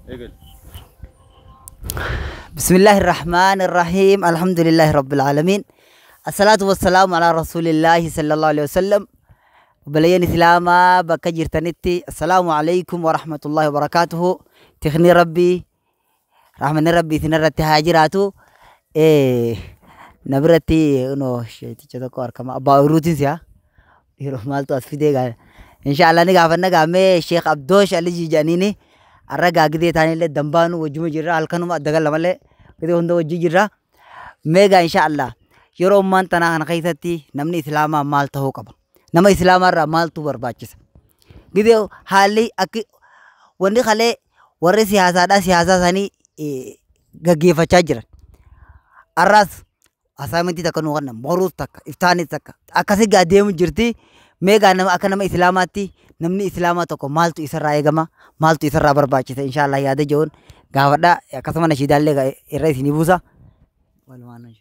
بسم الله الرحمن الرحيم، الحمد لله رب العالمين، الصلاة والسلام على رسول الله صلى الله عليه وسلم. Obboleeyyan Islaamaa bakka jirtanitti, السلام عليكم ورحمة الله وبركاته. Tikni Rabbii, rahmanni Rabbii isinirratti haa jiraatu. Na biratti kunoo sheeticha tokko argama. Abbaa Oyiruutiin si'a. Yeroo maaltu as fidee gaa. Inshaallah ni gaafanna gaamee Sheekh Abdoosh Alijii jedhaniini har'a gaa gidee taanillee dambaanuu wajjuma jirra, halkanuma adda galla malee gidee hunda wajji jirra. Mee gaa inshaallah yeroo ammaan tanaa kana keessatti namni Islaamaa maal ta'uu qaba? Nama Islaamaa irraa maaltu barbaachisa? Gidee haalli akki wanni kalee warri siyaasaadhaa siyaasaa isaanii gaggeeffachaa jiran. Har'as assignmentii takka nuu kennan, boruus takka, iftaanis takka, akkasii gaa deemu jirti. Mee gaa nama akka nama Islaamaatti namni Islaamaa tokko maaltu isarraa eegama, maaltu isarraa barbaachisa, inshaallah yaada jiruun gaafadha. Akkasuma nashiidaallee irra isinii buusa. Walumaan.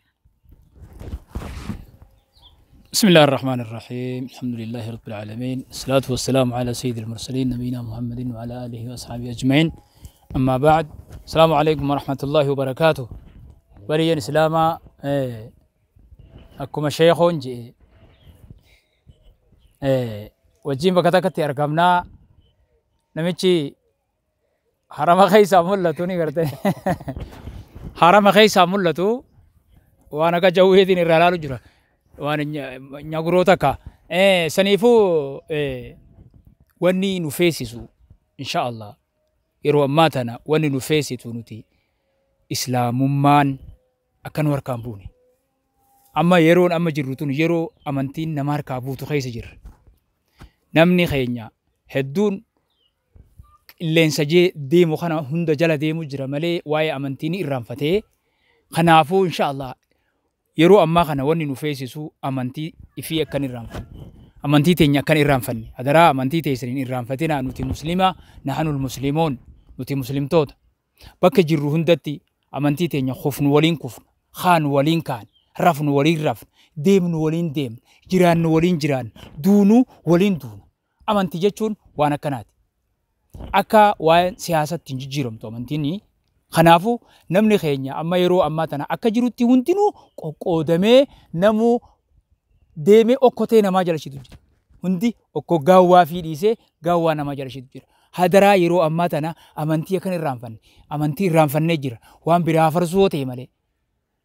بسم الله الرحمن الرحيم، الحمد لله رب العالمين، الصلاة والسلام على سيد المرسلين نبينا محمد وعلى آله وأصحابه أجمعين، أما بعد، السلام عليكم ورحمة الله وبركاته. Obboleeyyan Islaamaa, akkuma sheekhoon je'e wajjin bakka takkatti argamnaa. Namichi harama keessaa mul'atu ni garte, harama keessaa mul'atu waan akka jawweetiin irraa ilaalu jira, waan nyaguroo takka. Saniifuu wanni nu feesisu, insha Allah, yeroo ammaa tana wanni nu feesitu nuti Islaamummaan akka nu harkaan buune. Amma yeroon amma jirru tun yeroo amantiin nama harkaa buutu keessa jirra. Namni keenya hedduun qilleensa deemu kana hunda jala deemu jira malee waa'ee amantii ni irraanfatee. Kanaafuu insha Allah yeroo ammaa kana wanni nu feesisu amantii ifii akkan irraanfanne. Amantii teenya akkan irraanfanne. Hadaraa amantii teessan hin irraanfatinaa. Nuti Muslima, نحن المسلمون, nuti Muslimtoota. Bakka jirru hundatti amantii teenya kufnu waliin kufna, kaanu waliin kaana, rafnu waliin rafna, deemnu waliin deemna, jiraannu waliin jiraanna, duunu waliin duuna. Amantii jechuun waan akkanaati. Akka waa'een siyaasatti hin jijjiiramtu amantiin. Kanaafuu namni keenya amma yeroo ammaa tana akka jirutti hundinuu qoqqoodamee namuu deemee okkotee namaa jala shitu jira. Hundi okkoo gaawwaa fi dhiisee gaawwaa namaa jala shitu jira. Hadaraa yeroo ammaa tana amantii akkan irraanfanne, amantii irraanfannee jira, waan biraa farsuu ta'e malee.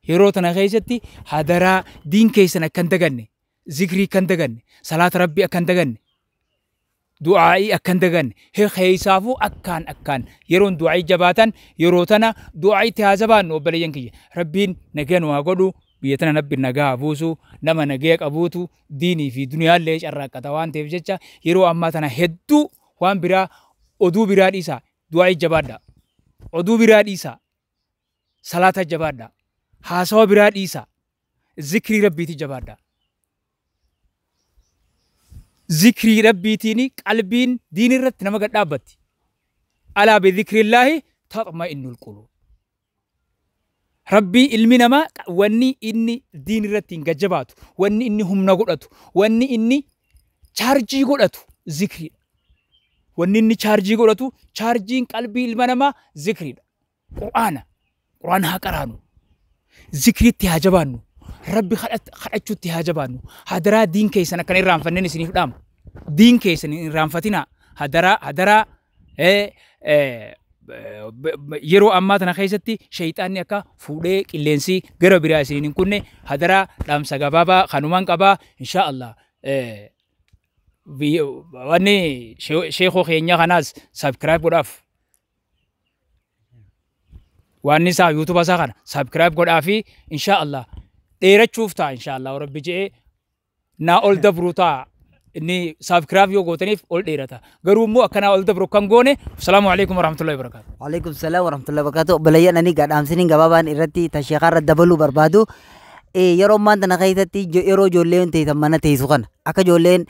Yeroo tana keessatti hadaraa diin keessan akka hin daganne, zikrii akka hin daganne, salaata Rabbii akka hin daganne, du'aa'ii akka hin daganne, keessaafuu akkaan akkaan yeroon du'aa'ii jabaatan yeroo tana du'aa'ii itti haa jabaannu. Obboleeyyan kiyya, Rabbiin nagaa nu haa godhu, biyya tana Rabbi nagaa haa buusu. Nama nagaa qabuutu diinii fi duniyaallee carraaqqata waan ta'eef jecha yeroo ammaa tana hedduu waan biraa, oduu biraa dhiisaa, du'aa'ii jabaadha. Oduu biraa dhiisaa, salaata jabaadha. Haasawa biraa dhiisaa, zikrii Rabbiiti jabaadha. Zikrii Rabbiitiin qalbiin diin irratti nama gad dhaabbatti. ألا بذكر الله تطمئن القلوب. Rabbii ilmi namaa wanni inni diin irratti hin gajjabaatu, wanni inni humna godhatu, wanni inni chaarjii godhatu zikriidha. Wanni inni chaarjii godhatu, chaarjiin qalbii ilma namaa zikriidha. Qur'aana. Qur'aana haa qaraanu. Zikriitti haa jabaannu. Rabbi kadhachuutti haa jabaannu. Hadaraa diin keessan akkan irraanfanneen isiniif dhaama. Diin keessan hin irraanfatinaa. Hadaraa, hadaraa, yeroo ammaa tana keessatti shayxaanni akka fuudhee qilleensi gara biraa isiniin hin kunne. Hadaraa dhaamsa gabaabaa kanumaan qabaa, insha Allah. Wanni sheekoo keenya kanaas subscribe godhaaf. Waan isaa YouTube isaa kana subscribe godhaa fi insha Allah dheerachuuf ta'a, insha Allah Rabbi je'ee naa ol dabruu ta'a. Inni subscribe yoo gootaniif ol dheerata, garuu immoo akkanaa ol dabru kan goone. السلام عليكم ورحمة الله وبركاته. وعليكم السلام ورحمة الله وبركاته. Obboleeyyan, ani dhaamsiniin gabaabaan irratti tasheekaa irra dabaluu barbaadu, yeroo ammaan tana keessatti yeroo ijoolleen teessan mana teessu kana akka ijoolleen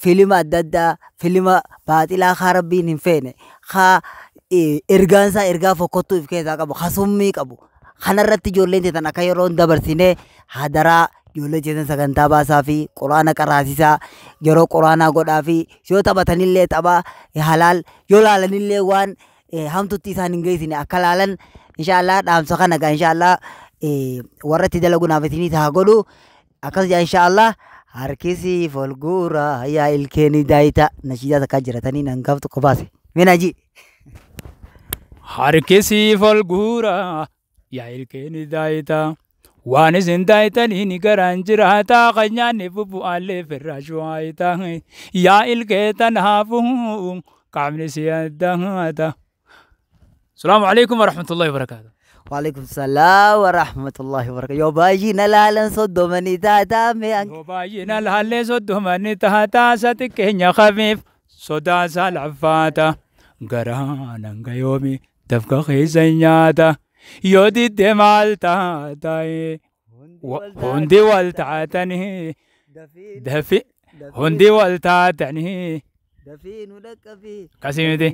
fiilima adda addaa, fiilima baaxilaa kaa Rabbiin hin feene, kaa ergaan isaa ergaa fokkottuu of keessaa qabu, haa summii qabu kanarratti ijoolleen teessan akka yeroo hin dabarsine, hadaraa ijoollee teessan sagantaa baasaa fi Quraana qaraasisaa, yeroo Quraanaa godhaa fi yoo taphatanillee tapha halaal, yoo laalanillee waan Hamtutti isaan hin geessine akka laalan inshaallah dhaamsa kana gaa inshaallah warra itti dalagu naaf isinii haa godhu akkas jaa inshaallah. Harkisi folguura yaa ilkeeni daayita nashiidaa takkaa jiratanii nan gaaf tokko baase. Minaji. Harkisi folguura yaa ilkeeni daayita. Waan isin daayitaniin garaan jiraata kan nyaanni bubbu'aallee firraashuu haayita. Yaa ilkee tanaafu qaamni si addaata. Salaamu alaikum warahmatullahi wabarakaatu. Waalaikum salaam wa rahmatullahi wa barakatuh. Yoo baay'ina laalan soddomanii taataa mee Yoo baay'ina laallee soddomanii taataa isa xiqqeenya kamiif sodaasaa laffaata. Garaan hanga yoomi dafqa keessa nyaata. Yoo didde maal taata? Hundi wal taatanii dafi hundi wal taatanii dafii nu dhaqqabi. Akkasii miti.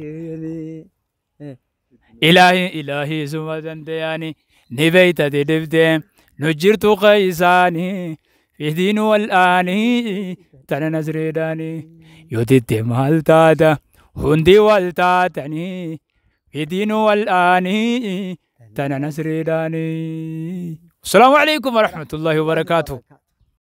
Ilaahi ilaahi suma danda'ani ni beeytati dhibdee nu jirtu qaysaanii fidiin wal'aanii tana nasreedhaanii yoo didde maal taata hundi wal taatanii fidiin wal'aanii tana nasreedhaanii. Asalaamu alaikum warahmatullahi wabarakaatuh.